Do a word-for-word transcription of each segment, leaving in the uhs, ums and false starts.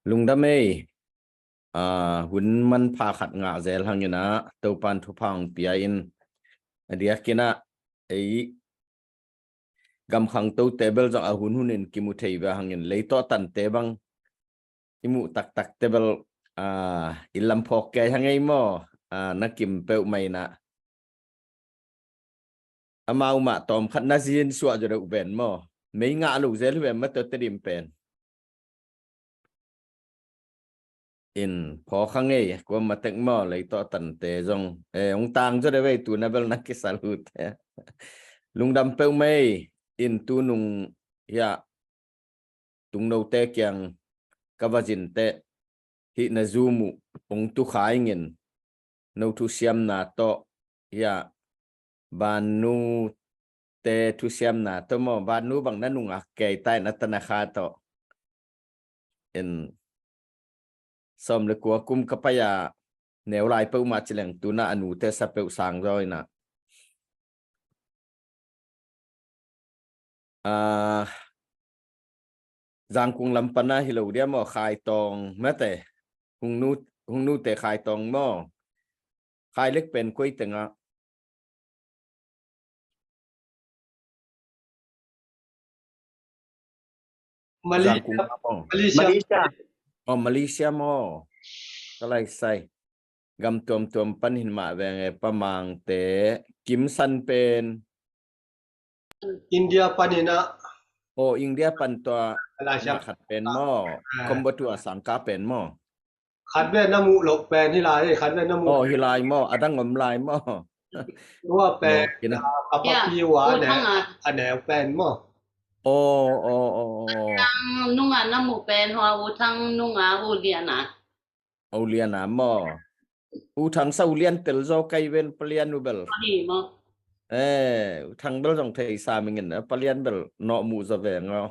Lungdam ei. Aa, hun manpha khat ngah zel hangin ah Topan thupha hong pia in, a diakin ah ei gam khangtote bel zong a hun hunin kimu thei ve hangin, leitawh tante bang i muh taktakte bel, aa, i lam phawk kei hang ei maw? Aa, na kim peuhmah in ah amau mah tawmkhat na zin suah zaw deuh ven maw? Mei ngah lo zel hi ven maw, tua Tedim pen. In phawk hang ei, kuamah tek maw, leitawh tante zong, eh, hong tang zaw deuh ei, tu na bel na kisal uh te. Lungdam peuhmah ei. In tunung hiah tungnote kiang ka va zin teh, hih na Zoom uh hong tukha ingin, no thusiamna tawh, hiah Banu te thusiamna tawh maw, Banu bang na nungak kei ta in, a ta na kha tawh. In sawm le kua kum ka pai a, neu lai peuhmah ci leng tu na a nute sa peuh sang zaw in ah. Aa, Zangkung lam pan a hi lo dia maw, Khaitawng mate, Hungnu, Hungnute Khaitawng maw? Khailek pen koi teng ah? Malaysia. Zangkung ah maw? Malaysia. Malaysia. Oh, Malaysia maw? Ka lai sai. Gam tuamtuam pan hin mah veng e, Pa Mangte, Kim San pen India pan in ah. Oh, India pan tua Malaysia. Mah khat pen maw? Ah. Kombatua sangkah pen maw? Khat vet na muh loh pen hi lai, khat vet na muh. Oh, hi lai maw? A dang om lai maw? Tua pen, Lo, kina. Ah, a papi, ya, ua, U Thang a, a neu pen maw? Oh, oh, oh, oh. Thang nunga na muh pen hua, U Thang nunga U Lian a. U Lian a maw? U Thang sa U Lian tel zaw kei ven, Pa Lian uh bel. Ahi maw? Eh, U Thang bel zong thei sa mingin, Pa Lian bel nawh muh zaw veng aw.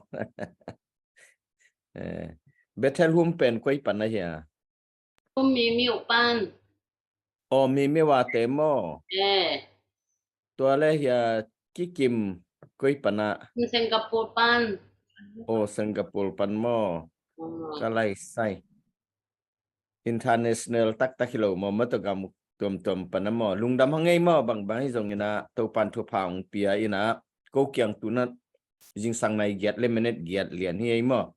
Eh, Bethel hum pen koi pan a hia? Hum Mimiu pan. Oh, Mimiu a te maw? Eh. Tua le hia Kikim koi pan a? Singapore pan. Oh, Singapore pan maw? Oh. Ka lai sai. International taktak hi lo maw, maw tua gam tuamtuam pan a maw? Lungdam hang ei maw, bangbang hi zongin ah Topan thupha hong pia in ah, ko kiang tu na zingsang nai giat le minute giat lian hi ei maw?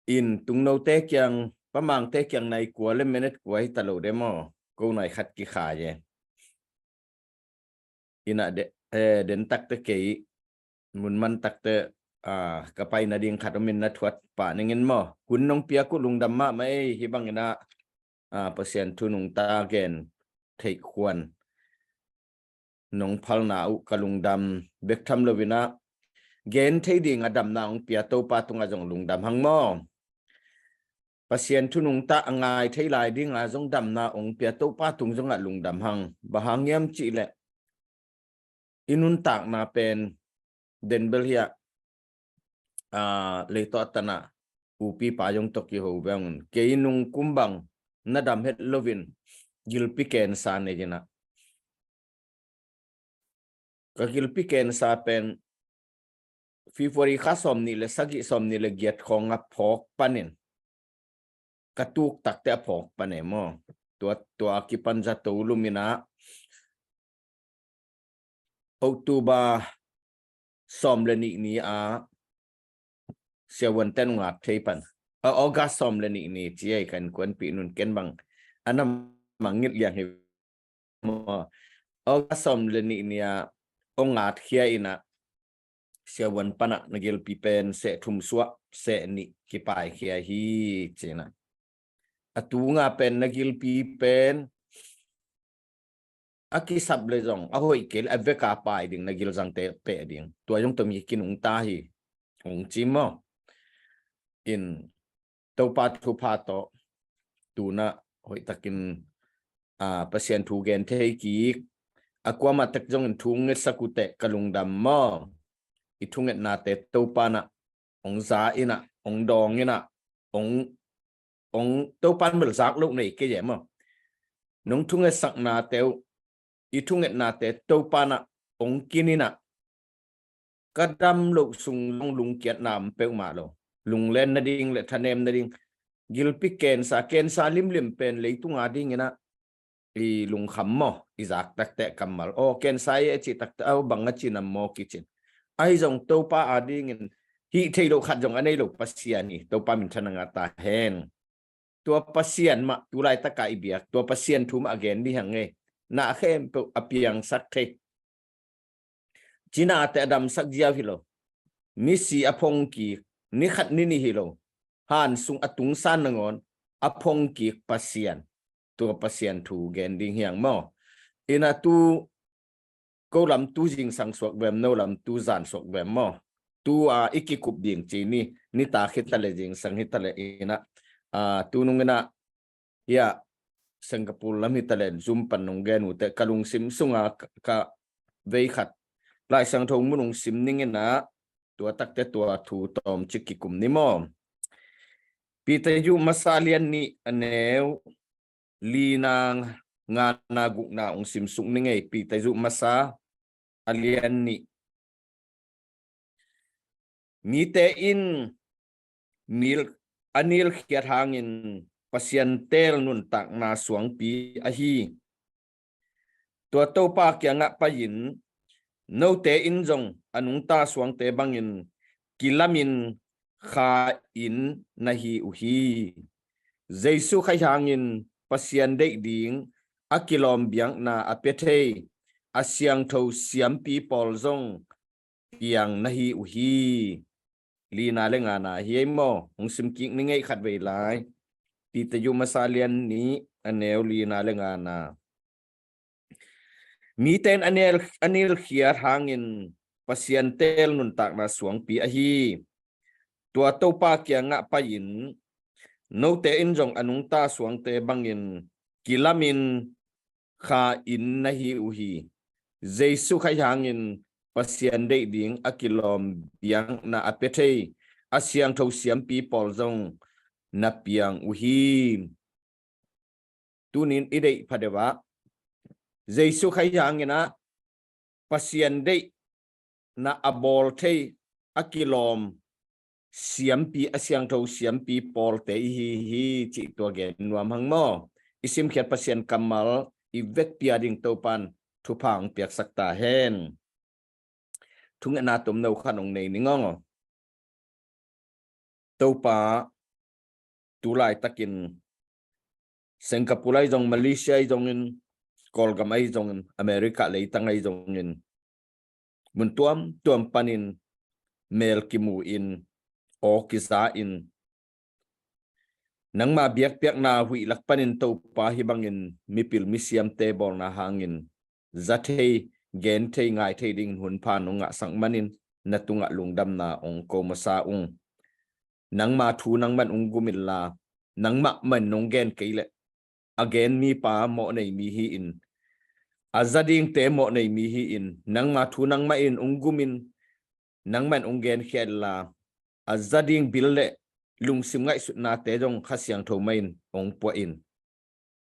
In tungnote kiang, Pa Mangte kiang nai kua le minute kua hi ta lo de maw? Ko nai khat kikhai e. In ah de, eh, den takte kei, mun man takte, ah, ka pai nading khat om in na thuat pah ning in maw? Hun nong piak uh lungdam mahmah ei, hi bangin ah, ah, Pasian thu nungta gen theih khuan nong phalna uh ka lungdam bek tham lo in ah, gen thei ding a damna hong pia Topa tungah zong lungdam hang maw? Pasian thu nungta a ngai thei lai ding a zong damna hong pia Topa tung zongah lungdam hang. Bang hang hiam cih leh i nuntakna pen den bel hiah, ah, leitawh a tan ah upipa zong tawh kiho veng un. Kei nung kum bang na dam het lo in gilpi kensa nei in ah, ka gilpi kensa pen February kha sawm nih le sagih, sawm nih le giat khawng a phawk panin, ka tuk takte a phawk pan e maw? Tua, tua kipan zato lum in ah October sawm le nih ni a siavuan ten ngat thei pan. A, August sawm le nih ni ci ei, kan kuanpih nun ken bang a na mangngilh liang hi maw? August sawm le nih ni a ong ngat khia in ah siavuan pan ah na gilpi pen seh thum suah, seh nih kipai khia hi ci in ah. A tunga pen na gilpi pen a kisap le zong a hoih kei le a veka pai ding, na gilzangte peh ding, tua zong tawh mi kinungta hi, hong ci maw? In Topa thupha tawh tu na hoih takin, ah, Pasian thu gen thei kik, a kuamah tek zongin thu ngetsak uh teh ka lungdam maw? I thungetnate Topa na hong za in ah, hong dawng in ah, hong, hong Topan bel zak loh nei kei e maw? Nong thungetsaknate uh, i thungetnate Topan ah hong kin in ah, ka dam loh sung zong lungkiatna om peuhmah lo. lunglen nading le thanem nading, gilpi kensa, kensa limlim pen leitung a dingin ah i lungkham maw, i zak takte kammal. Aw, kensa e a cih takte, aw, bang a ci nam maw kicin. Ahi zong Topa a dingin hih thei lo khat zong a nei lo Pasian hi, Topa minthanna ngah ta hen. Tua Pasian mah tu laitaka i biak, tua Pasian thu mah a gen dih hang e. Na khempeuh a piangsak thei. Cinate a damsak ziau hi lo. Ni si a phongkik, ni khat ni nih hi lo. Han sung a tungsan nangawn a phongkik Pasian. Tua Pasian thu gen ding hi hang maw. Ina tu ko lam tu zingsang suak vem, no lam tu zan suak vem maw. Tu a i kikup ding ci ni, nitak hi ta le zingsang hi ta le ina. A, tu nung ina, hia, Singapore lam hi ta le zum pan nung gen uh te ka lungsim sunga ka, ka vei khat Lai Siangtho mun nung sim ning ina, tua takte tua thu tawm cik kikum ni maw. Peter yu masa lian nih a neu lina ngana gukna ung simsuk ni ngei. Peter yu masa a lian nih. Mite in nil, a nilkhiat hangin Pasian teel nuntakna suangpi ahi. Tua Topa kiangah pai-in note in zong a nungta suangte bangin kilamin kha in na hi uh hi. Jesu Khrih hangin Pasian deih ding a kilawm biakna a pia thei a siangtho siampi pawl zong piang na hi uh hi. Lina le ngana hi ei maw, hong simkik ni ngei khat vei lai. Peter yu masa lian nih a neu lina le ngana. Mite in a nil, a nilkhiat hangin Pasian teel nuntakna suangpi ahi. Tua Topa kiangah pai-in note in zong a nungta suangte bangin kilamin kha in na hi uh hi. Jesu Khrih hangin Pasian deih ding a kilawm biakna a pia thei a siangtho siampi pawl zong na piang uh hi. Tunin i deih phadeuh ah Jesu Khrih hangin ah Pasian deihna a bawl thei a kilawm siampi, a siangtho siampi pawlte i hi hi cih tua gen nuam hang maw. I simkhiat Pasian kammal i vekpi a ding Topan thupha hong piaksak ta hen. Thungetna tomno khat hong nei ning aw. Topa, tu laitakin Singapore ahi zong, Malaysia ahi zongin, Kawlgam ahi zongin, America leitang ahi zongin, mun tuamtuam panin mel kimu in, aw kiza in, nangma biakpiakna huih lak panin Topa hih bangin mipil misiamte bawlna hangin za thei, gen thei, ngai thei dingin hun pha nong ngahsak manin na tungah lungdamna hong ko masa ung. Nangma thu nangman hong gum inla, nangmah man nong gen kei leh a gen mipa mawh nei mi hi-in, a za dingte mawh nei mi hi-in, nangma thu nangmah in hong gumin, nangman hong genkhia inla, a za ding bil le lungsim ngaihsutnate zong Kha Siangtho mah in hong puah in.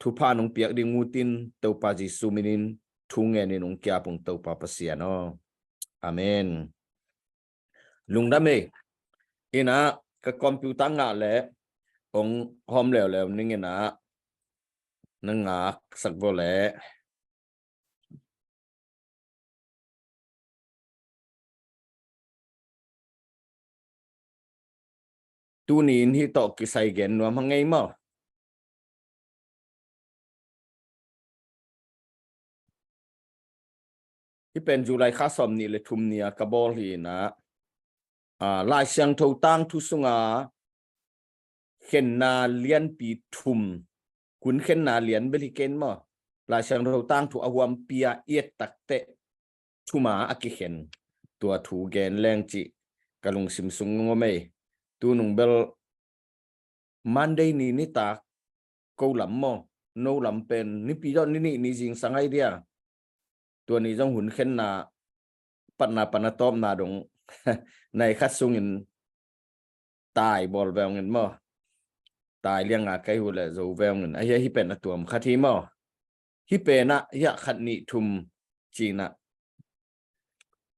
Thupha nong piak ding utin Topa Jesu minin thu ngenin hong kiap ung Topa Pasian aw. Amen. Lungdam ei. Ina ka computer ngah le hong hawm leuleu ning ina na ngaksak vo le. Tuni in hih tawh kisai gen nuam hang ei maw. Hih pen July kha sawm nih le thum ni-a ka bawl hi ina, a, Lai Siangtho tangthu sunga khenna lianpi thum, hun khenna lian bel hi ken maw. Lai Siangtho tangthu a huampi a i et takteh thuma a kikhen tua thu gen leng cih ka lungsim sung ngom ei. Tunung bel Monday ni nitak ko lam maw, no lam pen nipi zawh ni nih ni zingsang ai dia. Tua ni zong hun khenna patna pan a tawpna dong nai khat sungin tai bawl ve ung in maw. Tai lianga kai hu le zo ve ung in. Ahia hih pen a tuam khat hi maw. Hih pen ah hiah khat nih thum cinah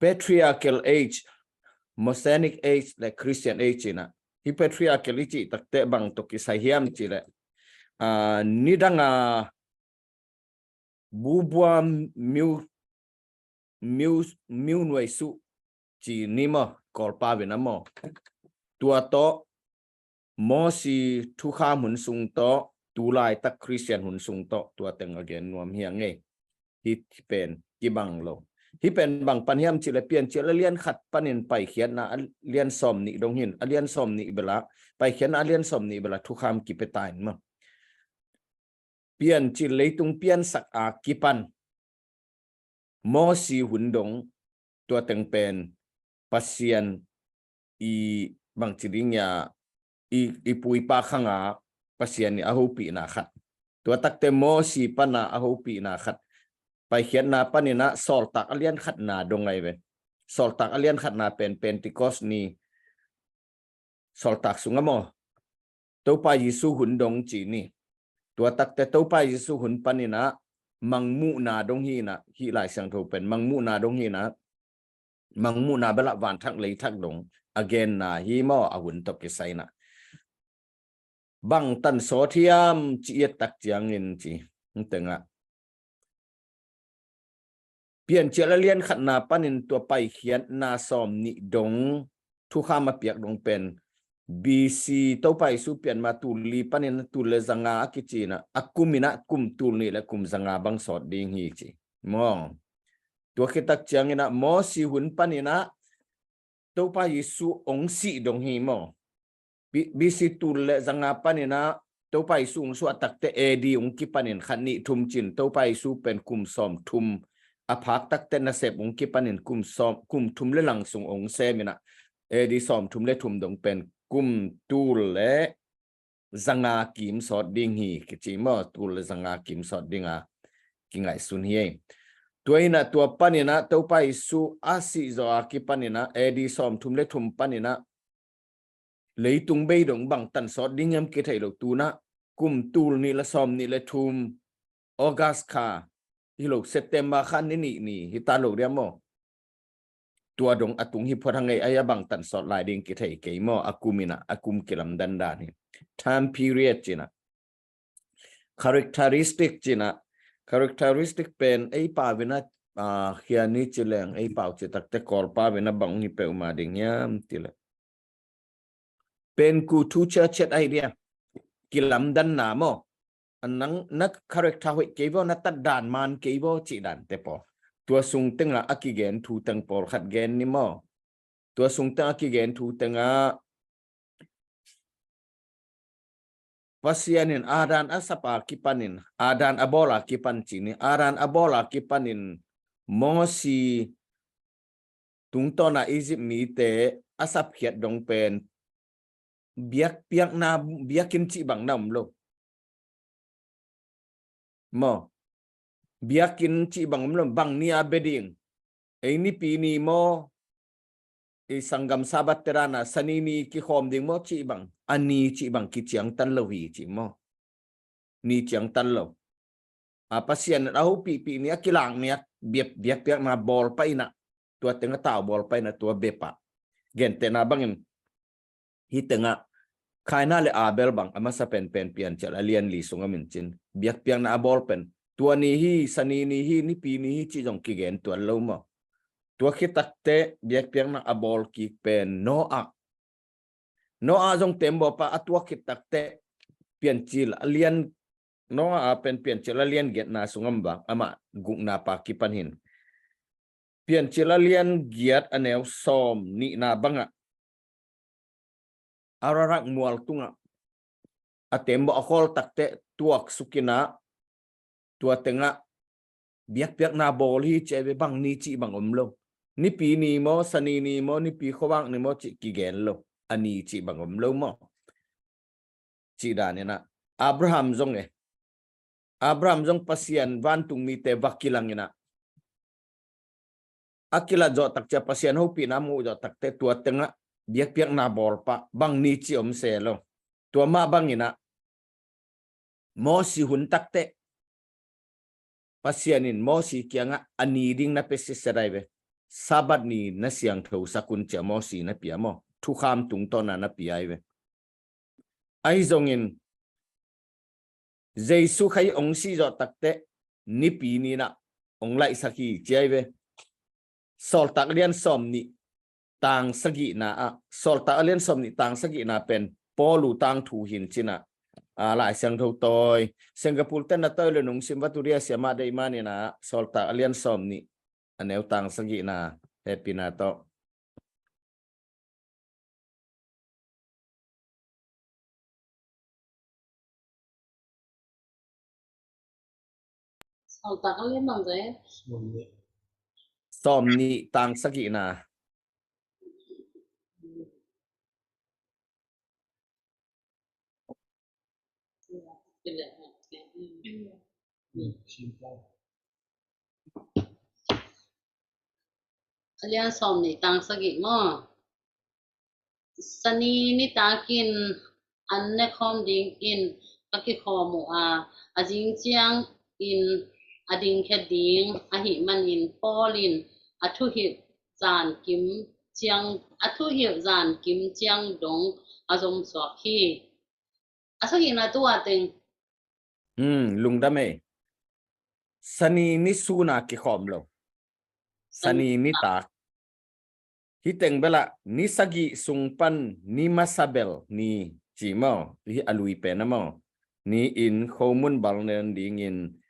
Patriarchal Age, Mosaic Age le Christian Age cinah Hih patriarchal i cih takte bang tawh kisai hiam cih leh, ah, nidanga bubua miu, miu, miu nuai suh ci ni maw, Kawlpau in a maw. Tua tawh Mosi thukham hun sung tawh, tu laitak Khristian hun sung tawh, tua teng a gen nuam hi a ngei. Hih pen kibang lo. Hih pen bang pan hiam cih leh Piancil a lian khat panin Paikhiatna a lian sawm nih dong hi in, a lian sawm nih bel ah, Paikhiatna a lian sawm nih bel ah thukham kipia ta in maw. Piancil leitung piansak a kipan Mosi hun dong, tua teng pen Pasian i bangci ding ia, i, i pu i pa khang a Pasian i a hopihna khat. Tua takte Mosi pan a a hopihna khat. Paikhiatna panin a Sawltak a lian khatna dong ahi ve. Sawltak a lian khatna pen Pentecost ni, Sawltak sung a maw, Topa Jesu hun dong ci ni. Tua takte Topa Jesu hun panin a mangmuhna dong hi in a, hih Lai Siangtho pen mangmuhna dong hi in a, mangmuhna bel ah vanthak leithak dong a genna hi maw, a hun tawh kisai in a. Bang tan sawt hiam ci i et tak ciangin ci. Hih teng ah Piancil a lian khatna panin tua Paikhiatna sawm nih dong thukham a piak dong pen B C, Topa Jesu pian ma tul li panin tul le zanga a kici in a, a kum in a kum tul nih le kum zanga bang sawt ding hi ci maw. Tua khit tak ciangin a Mosi hun panin a Topa Jesu ong sih dong hi maw. B-, B C tul le zanga panin a Topa Jesu ong suah takte A D ong kipanin khat nih thum cin Topa Jesu pen kum sawm thum a phak takte nasep ong kipanin kum sawm, kum thum le lang sung ong sem in a, A D sawm thum le thum dong pen kum tul le zanga kim sawt ding hi kici maw, tul le zanga kim sawt ding a kingaihsun hi. Tua in a tua panin a Topa Jesu a sih zawh a kipanin a A D sawm thum le thum panin a leitung bei dong bang tan sawt ding hiam kithei lo, tu in a kum tul nih le sawm nih le thum, August kha hi lo, September kha ni nih ni hi ta lo diam maw. Tua dong a tung hi phot hang ei, a bang tan sawt lai ding kithei kei maw, a kum in a, a kum kilamdan dan hi. Time period ci in a. Characteristic ci in a. Characteristic pen ei pau in a, ah, hia ni ci leng, ei pau ci takte Kawlpau in a bang hi peuhmah ding hiam ti leh. Pen ku thu chia chet ai dia. Kilamdanna maw. A nang na character hoih kei vaw, na tat dan man kei vaw cih dante pawl. Tua sung teng a a kigen thu teng pawlkhat gen ni maw. Tua sung teng a kigen thu teng a Pasian in Adam a sap a kipanin, Adam a bawl a kipan ci ni, Adam a bawl a kipanin Mosi tungtawn a Egypt mite a sapkhiat dong pen biakpiakna, biakinn cih bang na om lo. Maw. Biakinn cih bang om lo, bang ni a bia ding. Ei nipi ni maw, ei sanggam Sabbath te dan a Sani ni kikhawm ding maw cih bang, a ni cih bang kiciangtan lo hi ci maw. Ni ciangtan lo. A Pasian in a hopihpih ni, a kilak ni, a biak, biakpiakna bawl pah in a, tua teng a tau bawl pah in a, tua bia pah. Gentehna bangin, hih teng a Kaina le Abel bang a masa penpen Piancil a lian li sung a min cin, biakpiakna a bawl pen tua ni hi, Sani ni hi, nipi ni hi cih zong kigen tuan lo maw. Tua khit takte biakpiakna a bawl kik pen Noah. Noah zong tembaw pah a, tua khit takte Piancil a lian, Noah a pen Piancil a lian giatna sung a om vang, amah gukna pa kipan hin. Piancil a lian giat a neu sawm nihna bang ah Ararat mual tung ah a tembaw a khawl takte tuaksuk in a, tua teng ah biakpiakna bawl hi ci a, bang ni cih bang om lo. Nipi ni maw, Sani ni maw, nipi khuavak ni maw cih kigen lo. A ni cih bang om lo maw. Cih dan in a, Abraham zong e, Abraham zong Pasian vantung mite va kilang in a, a kilat zawh tak ciang Pasian hopihna mu zawh takte tua teng ah biakpiakna bawl pah, bang ni cih om se lo. Tua mah bang in a Mosi hun takte Pasian in Mosi kiangah a ni ding na pia sitset ai ve. Sabbath ni na siangtho sak un ci a Mosi na pia maw. Thukham tungtawn a na pia ai ve. Ahi zongin Jesu Khazih hong sih zawh takteh Nipi ni-in ah hong laihsak hi ci ahi ve. Sawltak a lian sawmnih tang sagihna ah, Sawltak a lian sawmnih tang sagihna pen Paulu tangthu hi in ci-in ah, a, Lai Siangtho tawi, Singapore ten na tawi le nungsim vaturia siama dei manin ah, Sawltak a lian sawmnih a neu tang sagihna hehpihna tawh. Sawltak a lian bang zai? Sawmnih tang sagihna. A lian sawmnih tang sagih maw? Sani nitakin an nekhawm dingin a kikhawm uh a, a zing ciangin a dingkhia ding ahih manin Paul in a thuhilh zankim ciang, a thuhilh zankim ciang dong a zomsuak hi. A sagihna tua teng. Hmm, lungdam ei. Sani ni suna kikhawm lo. Sani nitak. Hih teng bel ah ni sagih sung pan ni masa bel ni ci maw, hih a lui pen ah maw, ni-in khomun bal nen dingin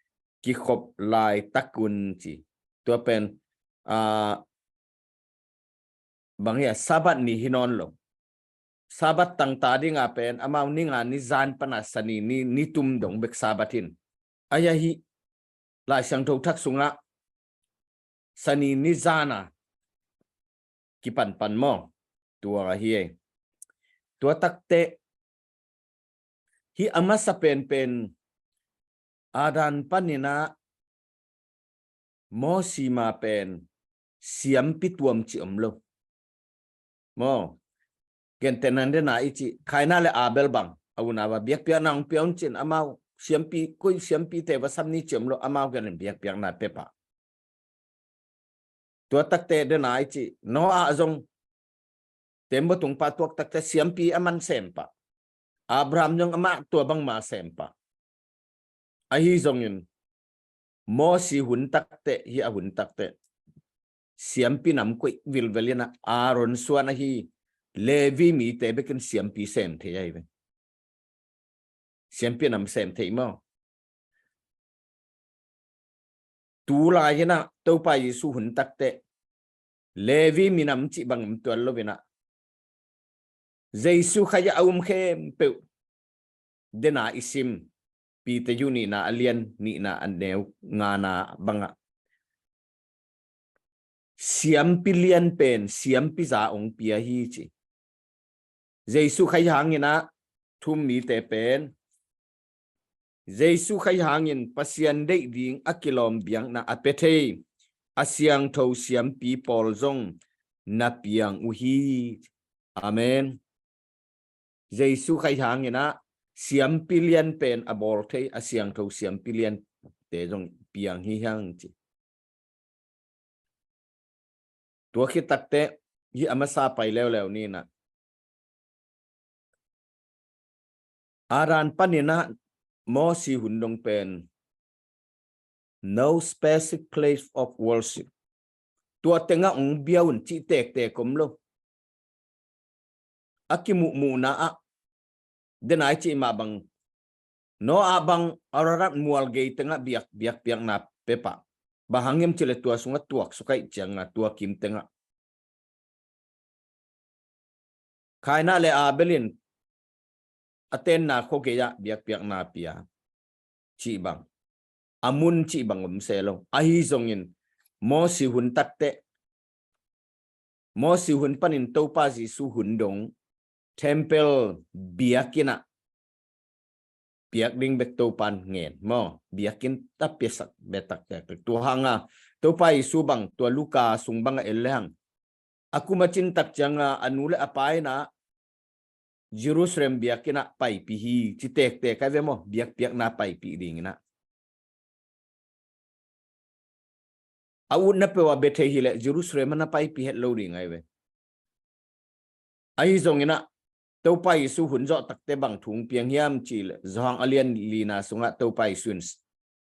kikhop laitak un ci. Tua pen, ah, bang hiam, Sabbath ni hi nawn lo. Sabbath tangta ding a pen amau ni nga ni zan pan a Sani ni, ni tum dong bek Sabbath hi in. Ahi a hih Lai Siangtho Thak sungah Sani ni zan a kipanpan maw? Tua ahi ei. Tua takteh hih a masa penpen Adam panin ah Mosi ma pen siampi tuam ci om lo. Maw, gentehna in dena i cih Kaina le Abel bang, a unau a biakpiakna hong pia un ci-in amau siampi, koi siampite va sam ni ci om lo, amau gen in biakpiakna pia pah. Tua takteh dena i cih Noah zong tembaw tung pah tuak takteh siampi a man sem pah. Abraham zong amah tua bangmah sem pah. Ahi zongin Mosi hun takteh, hih a hun takteh siampi nam koih vilvel in ah Aaron suan ahi Levi mite bekin siampi sem thei ahi ve. Siampi nam sem thei maw? Tulai in ah Topa Jesu hun takteh Levi minam cih bang om tuan lo in ah Jesu Khazih a um khempeuh dena i sim Peter nihna a lian nihna a neu ngana bangah siampi lian pen siampi za hong pia hi ci. Jesu Khazih hangin ah thu-um mite pen Jesu Khazih hangin Pasian deih ding a kilawm biakna a pia thei a siangtho siampi pawl zong na piang uh hi. Amen. Jesu Khazih hangin ah siampi lian pen a bawl thei a siangtho siampi liante zong piang hi hang ci. Tua khit takteh hih a masa pai leuleu ni in ah Adam panin ah Mosi hun dong pen no specific place of worship. Tua tengah hong bia un cih tektek om lo. A kimuhmuhna ah dena i cih mah bang Noah bang Ararat mual gei tengah biak, biakpiakna pia pah. Bang hang hiam cih leh tua sungah tuaksuk ahih ciangin ah tua kim tengah Kaina le Abel in a tenna khua gei ah biakpiakna pia cih bang, a mun cih bang om se lo. Ahi zongin Mosi hun takteh, Mosi hun panin Topa Jesu hun dong temple biakinn ah piak ding bek Topan ngen maw, biakinn a piasak bek taktak. Tua hanga Topa Jesu bang tua Luka sung bangah en lehang a kum a cin tak cianga a nu le a pa in ah Jerusalem biakinn ah paipih hi ci tektek ahi ve maw, biakpiakna paipih dingin ah. A utna peuh a bia thei hileh Jerusalem ah na paipih het lo ding ahi ve. Ahi zongin ah Topa Jesu hun zawh takte bang thu hong piang hiam cih leh, Johan a lian lina sungah Topa Jesu in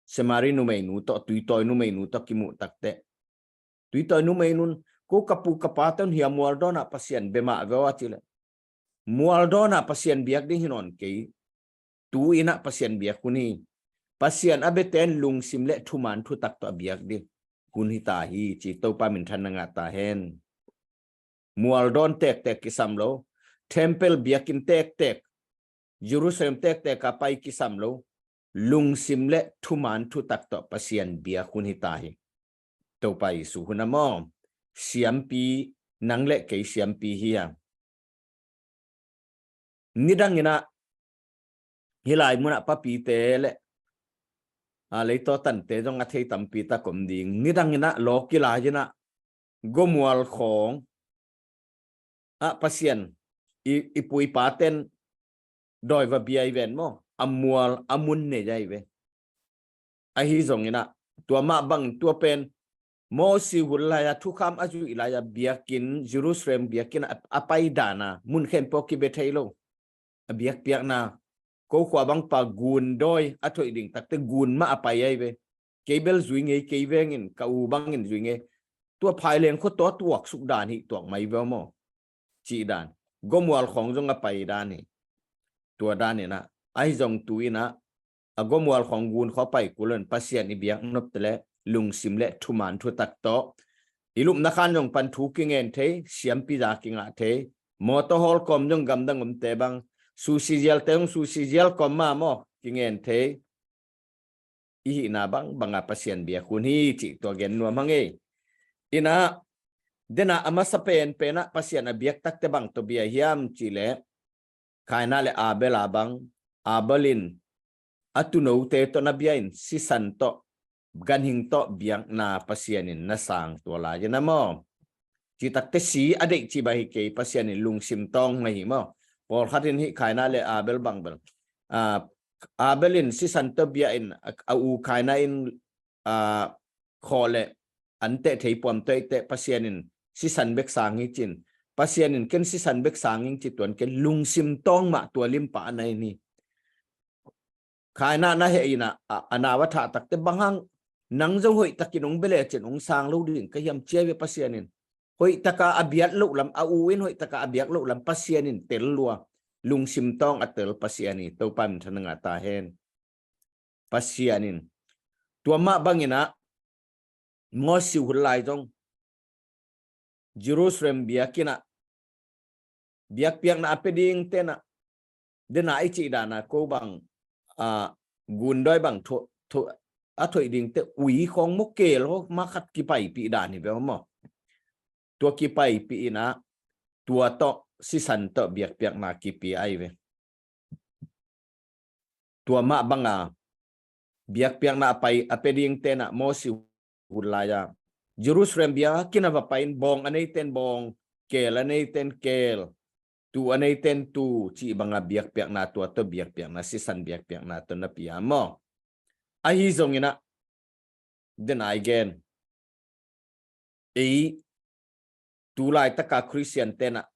Samari numeinu tawh, tuitawi numeinu tawh kimuh takte, tuitawi numeinu in, ko ka pu ka pate un hih mual dawnah Pasian bia mah ve aw a cih leh, mual dawnah Pasian biak ding hi nawn kei, tu-in ah Pasian biak hun hi. Pasian a biate in lungsim le thuman thutak tawh a biak ding hun hi ta hi, ci. Topa minthanna ngah ta hen. Mual dawn tektek kisam lo, temple biakinn tektek, Jerusalem tektek a pai kisam lo, lungsim le thuman thutak tawh Pasian biak hun hi ta hi. Topa Jesu hun a maw, siampi, nang le kei siampi hi a. Nidangin ah hih lai munah papite le, a, leitaw tante zong a thei tampi tak om ding. Nidangin ah law kilai-in ah gomual khawng ah Pasian i, i pu i paten dawi va bia hi ven maw, a mual a mun nei ahi ve. Ahi zongin ah tua mah bangin tua pen Mosi hun lai-a thukham a zuih lai-a biakinn, Jerusalem biakinn a, a pai dan a mun khempeuh kibia thei lo. A biakpiakna, ko khua bang pa gun dawi a thoih ding takte gun mah a pai ahi ve. Kei bel zui ngei, kei vengin ka u bangin zui ngei. Tua phaileng khua tawh tuaksuk dan hi tuak mai ve maw, cih dan. Gomual khawng zong a pai dan hi. Tua dan in ah, ahi zong tu-in ah, a gomual khawng gun khawng pai kul un Pasian i biak nop te le lungsim le thuman thutak tawh i lupna khan zong pan thu kingen thei, siampi za kingah thei, mawtaw hawl kawm zong gamdang omte bang, susi zialte zong susi zial kawm mah maw, kingen thei. I hihna bang bangah Pasian biak hun hi cih tua gen nuam hang ei. In ah, den ah a masa penpen ah Pasian a biak takte bang tawh bia hiam cih leh, Kaina le Abel a bang, Abel in a tuunote tawh na bia in sisan tawh, ganhing tawh biakna Pasian in na sang tua lai-in ah maw. Cih takte si a deih cih bang hi kei, Pasian in lungsim tawng mah hi maw. Pawlkhat in hih Kaina le Abel bang bel, a, Abel in sisan tawh bia in a, a u Kaina in, a, khawh le an teh thei puam tawh i teh, Pasian in sisan bek sang hi cin, Pasian in ken sisan bek sang ing ci tuan, ken lungsim tawng mah tua limpa a na hi. Kaina na heh in ah, a, a nau a thah takte bang hang, nang zong hoih takin hong bia lecin hong sang lo ding ka hiam ci ahi ve Pasian in. Hoih taka a biak loh lam, a u in hoih taka a biak loh lam Pasian in tel lua. Lungsim tawng a tel Pasian hi, Topa minthanna ngah ta hen. Pasian in tua mah bangin ah Mosi hun lai zong Jerusalem biakinn ah biakpiakna a pia dingte in ah, den a i cih dan a ko bang, a, gun dawi bang tho, tho, a thoih dingte ui khawng maw, keel khawng mah khat kipaipih dan hi ve maw. Tua kipaipih in ah tua tawh sisan tawh biakpiakna kipia ahi ve. Tua mah banga biakpiakna a pai a pia dingte in ah Mosi hun lai-a Jerusalem biakinn ah va pai in, bawng a neite in bawng, keel a neite in keel, tuu a neite in tuu cih banga biakpiakna, tua tawh biakpiakna, sisan biakpiakna tawh na pia maw. Ahi zongin ah, den a i gen, ei tu laitaka Khristiante in ah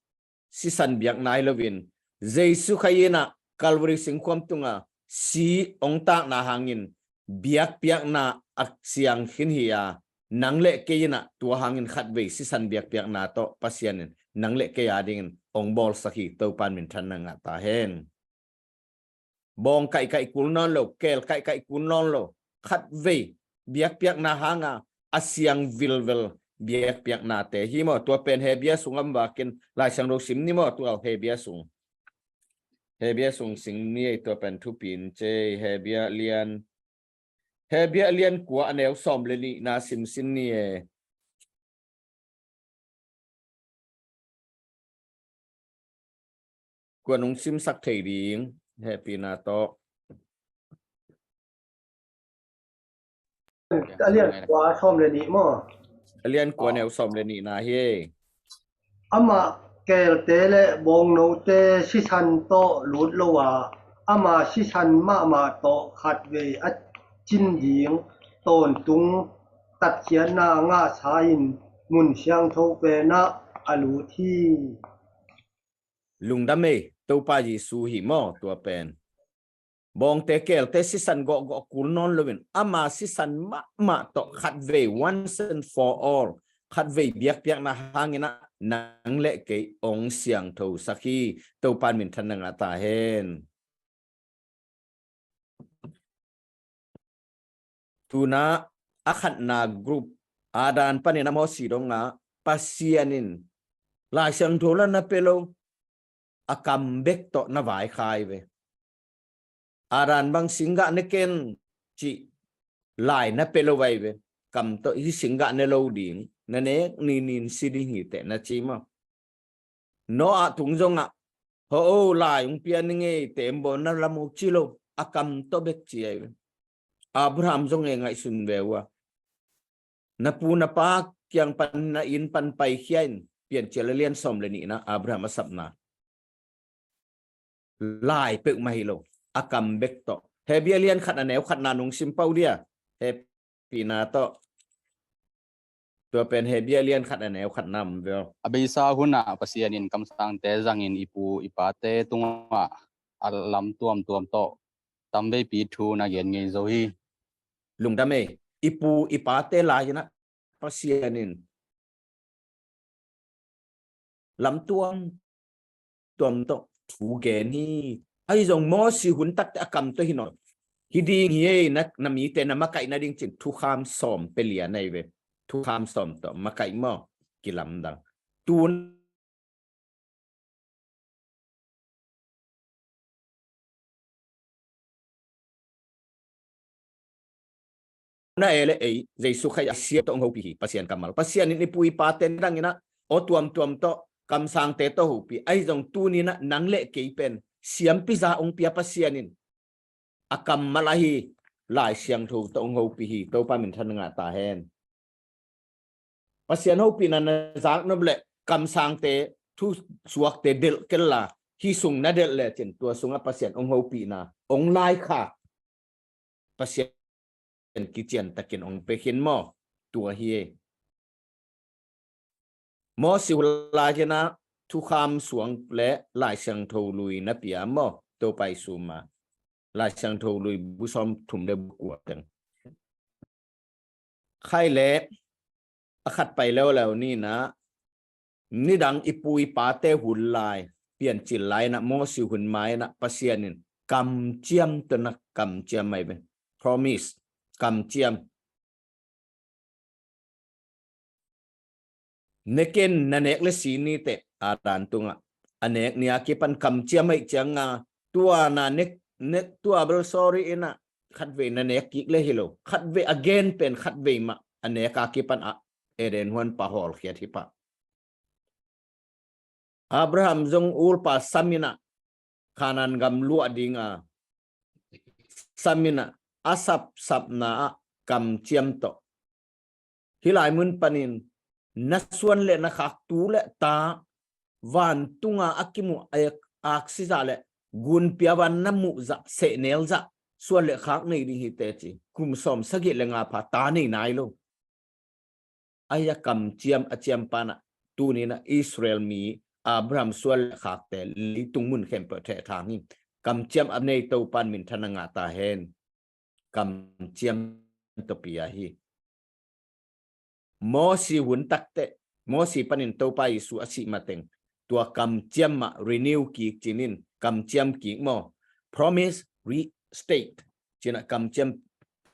sisan biak nai loin, Jesu Khazih in ah Calvary singkhuam tunga si hong takna hangin biakpiakna a siang khin hi a, nang le kei in ah tua hangin khatvei sisan biakpiakna tawh Pasian in nang le kei a dingin hong bawlsak hi, Topa minthanna ngah ta hen. Bawng kaihkaih kul nawn lo, keel kaihkaih kul nawn lo, khatvei biakpiakna hanga a siang vilvel biakpiaknate hi maw. Tua pen Hebru sung om vakin Lai Siangtho sim ni maw, tua Hebru sung. Hebru sung sim ni ei, tua pen thupi in ci ei, Hebru lian, Hebru lian kua a neu sawm le nihna sim sin ni ei. Kuan hong simsak thei ding, hehpihna tawh. A lian kua sawm le nih maw? A lian kua neu sawm le nihna hi. Amah keelte le bawngnote sisan tawh lut lo a, ama sisan mahmah tawh khatvei a cin ding tawntung tatkhiatna ngahsa in mun siangtho penah a lut hi. Lungdam ei. Topa Jesu hi maw, tua pen. Bawngte kelte sisan gawhgawh kul nawn loin ama sisan mahmah tawh khatvei, once and for all, khatvei biakpiakna hangin ah nang le kei hong siangthosak hi. Topa in minthanna ngah ta hen. Tu-in ah a khatna group, Adam panin a Moses dong ah Pasian in Lai Siangtho la na pia lo, a kam bek tawh na vaikhak ve. Adam bang singgah ne ken cih lai na pia lo vai ve. Kam tawh hih singgah ne lo ding, na nek ni-in si ding hi teh na ci maw. Noah tung zong ah, ho o, lai hong pia ning ei, tembaw na lam uh ci lo, a kam tawh bek ci ai ve. Abraham zong e, ngaihsun ve uh a, na pu na pa kiang pan, na inn pan paikhia in, Piancil a lian sawm le nihna, Abraham a sapna. Lai peuhmah hi lo, a kam bek tawh. Hebru a lian khat a neu khatna nong sim pah uh dia, hehpihna tawh. Tua pen Hebru a lian khat a neu khatna om ve aw. A beisa hun ah Pasian in kamsangte zangin i pu i pate tungah a lam tuamtuam tawh tamveipi thu na gen ngei zo hi. Lungdam ei, i pu i pate lai-in ah Pasian in lam tuamtuam tawh thu gen hi. Ahi zong Moses hun takteh a kam tawh hi nawn lo. Hi ding hi ei, na, na mite na makaih nading ci-in thukham sawm pia lian ai ve. Thukham sawm tawh makaih maw, kilamdang. Tu-in ah ei le ei, Jesu Khrih a siam tawh hong hopih hi, Pasian kammal. Pasian in i pu i pate dangin ah aw tuamtuam tawh, kamsangte tawh hopih. Ahi zong tuni-in ah nang le kei pen siampi zah hong pia Pasian in a kammal ahi Lai Siangtho tawh hong hopih hi. Topa minthanna ngah ta hen. Pasian hopihna na zak nop leh kamsangte, thusuakte delh kei la, hih sung na delh lecin tua sungah Pasian hong hopihna hong laikhak Pasian kiciantakin hong pia khin maw. Tua hi ei. Moses hun lai-in ah thukham suang le Lai Siangtho Lui na pia maw, Topa i sum a. Lai Siangtho Lui bu sawmthum le bu kua teng. Khai le a khat pai leuleu ni-in ah, nidang i pu i pate hun lai, Piancil lai-in ah, Moses hun mai-in ah Pasian in kamciam tawh na kamciam ai ve. Promise, kamciam. Ne ken, na nek le si ni teh, Adam tungah. A nek ni a kipan kamciam ahih ciangin ah, tua na nek, nek tua bel sorry in ah, khatvei na nek kik le hi lo. Khatvei a gen pen khatvei mah, a nek a kipan ah Eden huan pah hawlkhiat hi pah. Abraham zong ulpa sam in ah Kanaan gam luah ding a sam in ah, a sapsapna ah kamciam tawh. Hih lai mun panin na suan le na khak tu le ta, vantunga a kimuh a aksi zah le gunpia van na muh zah, sehnel zah, suan le khak nei ding hi teh ci. Kum sawm sagih le nga pha ta nei nai lo. Ahi a kamciam a ciam pan ah, tuni-in ah Israel mi Abraham suan le khakte leitung mun khempeuh theh thang hi. Kamciam a nei Topa in minthanna ngah ta hen. Kamciam tawh pia hi. Moses hun takteh, Moses panin Topa Jesu a sih mateng, tua kamciam mah renew kik ci-in, kamciam kik maw. Promise restate ci-in ah kamciam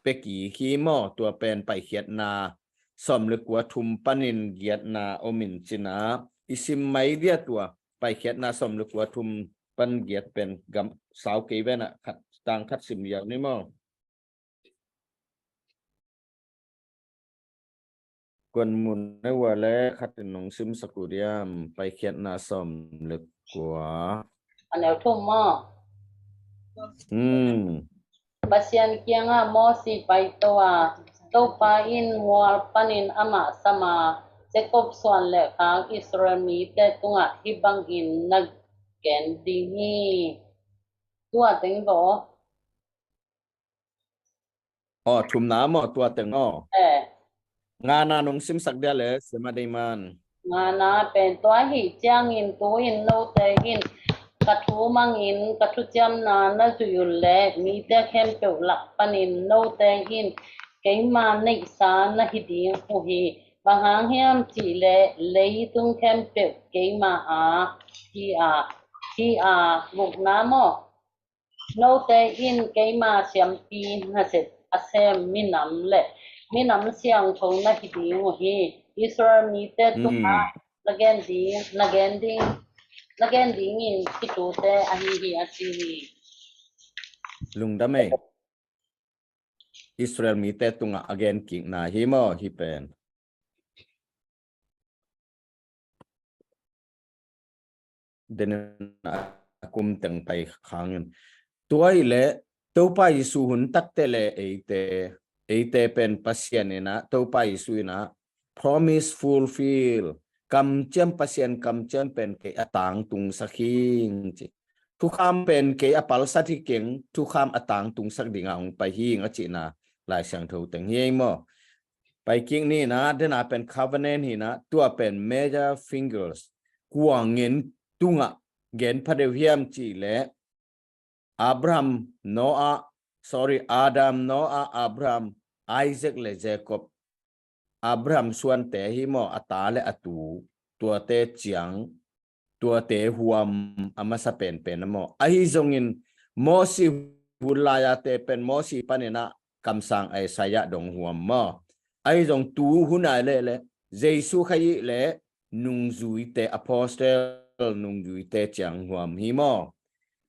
pia kik hi maw. Tua pen Paikhiatna sawm le kua thum panin giatna om in ci-in ah, i sim mai dia tua Paikhiatna sawm le kua thum pan giat pen gam sau kei ven ah, khat, tang khat sim liau ni maw. Kuan mun ne ua le khat in nong simsak uh diam, Paikhiatna sawm le kua. A neu thum maw? Hmm. Pasian kiangah Moses paito a, Topa in mual panin amah sam a, Jacob suan le khak Israel mite tungah hih bangin na gen ding hi. Tua teng baw. Aw, thumna maw, tua teng aw. Eh. Ngana nong simsak dia le, sia mah dei man. Ngana pen tua ahih ciangin tu-in note in Ka thu mangin ka thuciamna na zuih uh leh mite khempeuh lak panin note in keima neihsa na hi ding uh hi. Bang hang hiam cih leh leitung khempeuh keima aa hi a, hi a, mukna maw? Note in keima siampi nasep a sem minam le minam siangtho na hi ding uh hi. Israel mite tungah na gen ding, na gen ding, na gen dingin hih thute ahi hi, a ci hi. Lungdam ei. Israel mite tungah a gen kikna hi maw, hih pen? Denin a kum teng pai khangin. Tua hi leh Topa Jesu hun takte le eite, eite pen Pasian in ah, Topa Jesu in ah promise fulfill. Kamciam, Pasian kamciam pen kei a tangtungsak hing ci. Thukham pen kei a palsat hi keng, thukham a tangtungsak dinga hong pai hing a cihna Lai Siangtho teng hi ei maw? Pai kik ni na, dena pen covenant hi na, tua pen major figures. Kua ngen tungah gen pha deuh hiam cih leh Abraham, Noah, sorry, Adam, Noah, Abraham, Isaac le Jacob. Abraham suante hi maw, a ta le a tu, tuate ciang, tuate huam a masa penpen a maw. Ahi zongin Mosi hun lai-ate pen Mosi panin ah kamsang Isaiah dong huam maw. Ahi zong tu hun ai leh leh Jesu Khazih le nungzuite, apostle nungzuite ciang huam hi maw.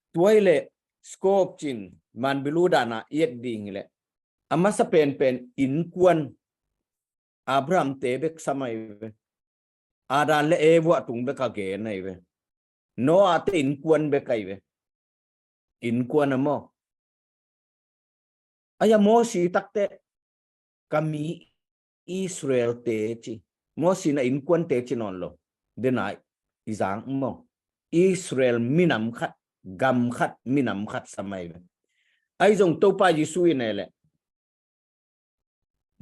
Tua hi leh scope cin manbilu dana i et ding hi leh a masa penpen innkuan Abraham te bek sam ahi ve. Adam le Eva tung bek a gen ahi ve. Noah te innkuan bek ahi ve. Innkuan a maw. Ahi a Mosi takte ka mi Israel te ci. Mosi na innkuan te ci nawn lo. Dena i zang maw. Israel minam khat, gam khat, minam khat sam ahi ve. Ahi zong Topa Jesu in ei leh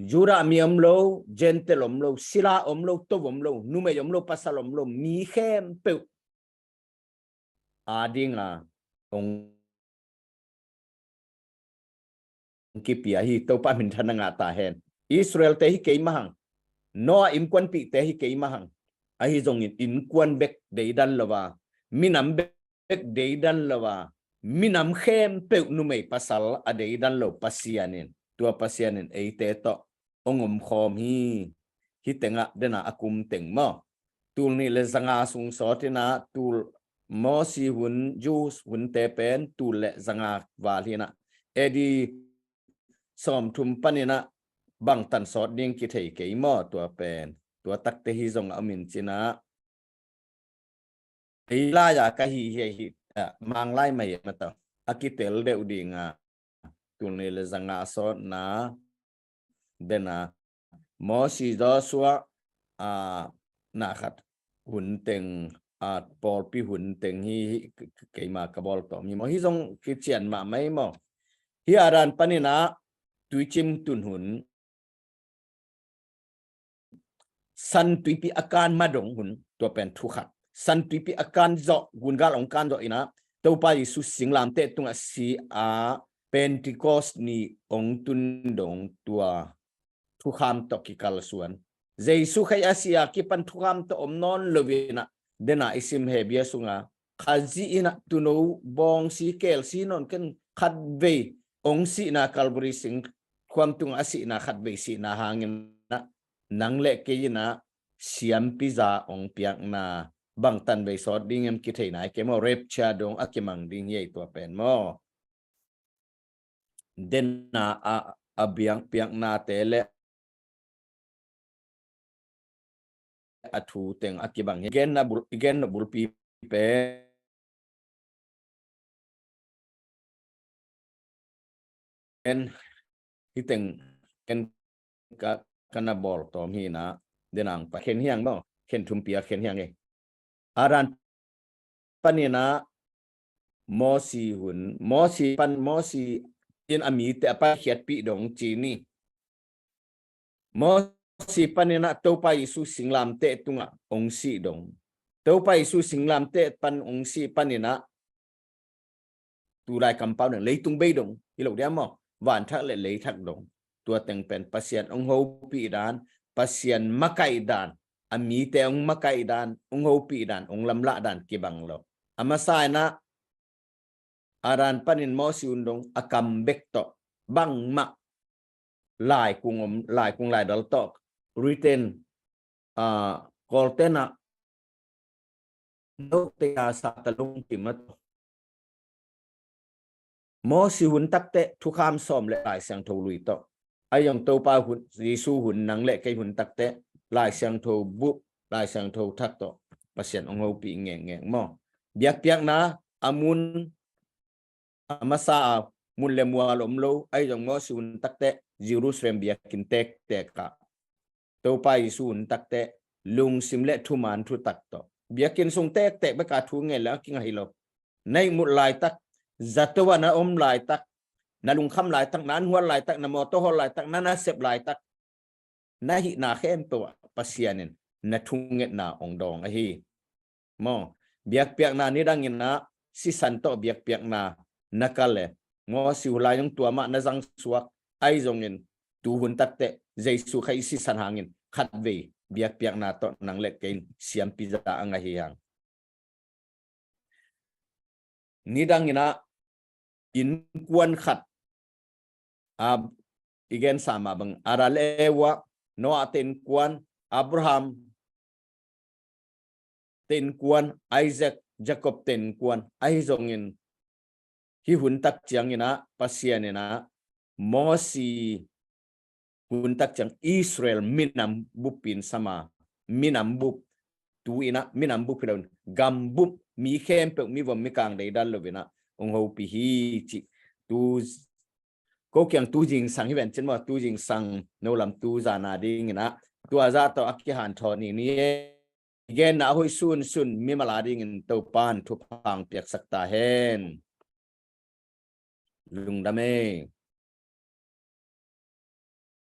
Judah mi om lo, Gentile om lo, sila om lo, to om lo, numei om lo, pasal om lo, mi khempeuh a dinga hong kipia hi. Topa minthanna ngah ta hen. Israel te hi kei mah hang. Noah innkuanpihte hi kei mah hang. Ahi zongin innkuan bek deidan lo a, minam bek deidan lo a, minam khempeuh numei pasal a deidan lo Pasian in, tua Pasian in eite tawh hong omkhawm hi. Hih tengah dena a kum teng maw. Tul nih le zanga sung sawt in ah, tul Mosi hun, Jews hunte pen tul le zanga val hi in ah, A D sawmthum panin ah bangtan sawt ding kithei kei maw, tua pen. Tua takte hi zong a om in cin ah, ei lai-a ka hi hi hi, ah, Manglai mah hi a mataw. A kitel deuh ding a, tul nih le zanga sawtna, dena Mosi, Joshua, ah, na khat hun teng, ah, pawlpi hun teng hi, hi, k-, k-, keima ka bawl tawm hi maw. Hi zong kician mahmah hi maw. Hih a dan panin ah tuicim tun hun, San Tuipi a kan madong hun, tua pen thu khat. San Tuipi a kan zawh, gungal hong kan zawh in ah, Topa Jesu singlamteh tungah si a, Pentecost ni hong tun dong, tua thukham tawh kikalsuan. Jesu Khazih a si a kipan thukham tawh om nawn lo in ah, dena i sim Hebrew sunga, Khazih in ah tuuno bawngsi kelsi nawn ken, khatvei hong sihna Calvary singkhuam tungah a sihna, khatvei sihna hangin ah nang le kei in ah siampi za hong piakna, bangtan vei sawt ding em, kithei nai kei maw. Rapture dong a kimang ding hi ei, tua pen maw. Dena a, a biakpiaknate le a thu teng a kibang hi. Genna bul-, genna bulpi pen en, hih teng en ka, ka na bawl tawm hi in ah, dena hong pai khen hiang maw, khen thumpi a khen hiang ei. A dan panin ah Mosi hun, Mosi pan, Mosi in a mite a paikhiatpih dong ci ni. Mosi panin ah Topa Jesu singlamteh tungah hong sih dong. Topa Jesu singlamteh pan hong sih panin ah tulai kampau dong, leitung bei dong hi lo dia maw, vanthak le leithak dong. Tua teng pen Pasian hong hopih dan, Pasian makaih dan, a mite hong makaih dan, hong hopih dan, hong lamlah dan kibang lo. A masa inah Adam panin Mosi hun dong a kam bek tawh bangmah laikung om, laikung laidal tawh written, ah, Kawltenah note a sata lungkim a tawh. Mosi hun takteh thukham sawm le Lai Siangtho lui tawh. Ahi zong Topa hun, Jesu hun, nang le kei hun takteh Lai Siangtho bup, Lai Siangtho thak tawh Pasian hong hopih ngekngek maw. Biakpiakna a mun a masa a mun le mual om lo, ahi zong Mosi hun takteh Jerusalem biakinn tektek ah, Topa Jesu hun takteh lungsim le thuman thutak tawh biakinn sung tektek bek a thu ngen le a kinga hi lo. Na ihmut laitak, zato a na om laitak, na lungkham laitak, na an hual laitak, na mawtaw hawl laitak, na nasep laitak, na hihna khempeuh ah Pasian in na thungetna hong dawng ahi. Maw, biakpiakna nidang inah sisan tawh biakpiakna na kal e. Mosi hun lai zong tua mah na zang suak, ahi zongin tu hun takteh Jesu Khazih sisan hangin khatvei biakpiakna tawh nang le kei in siampi za a ngah hi hang. Nidang inah innkuan khat, a, i gensa mah bang, Adam le Eva, Noah te innkuan, Abraham te innkuan, Isaac, Jacob te innkuan, ahi zongin hih hun tak ciang inah Pasian inah Mosi hun tak ciang Israel minam bup in sama, minam bup, tu inah minam bup hi lo in, gam bup, mi khempeuh, mi vom mi kang deih dan lo inah hong hopih hi cih. Tu, ko kiang tu zingsang hi ven cin maw, tu zingsang no lam tu zan a ding inah tua zah tawh a kihanthawn ni ni e. Genna a hoih sunsun mimal a dingin Topa in thupha hong piaksak ta hen. Lungdam e.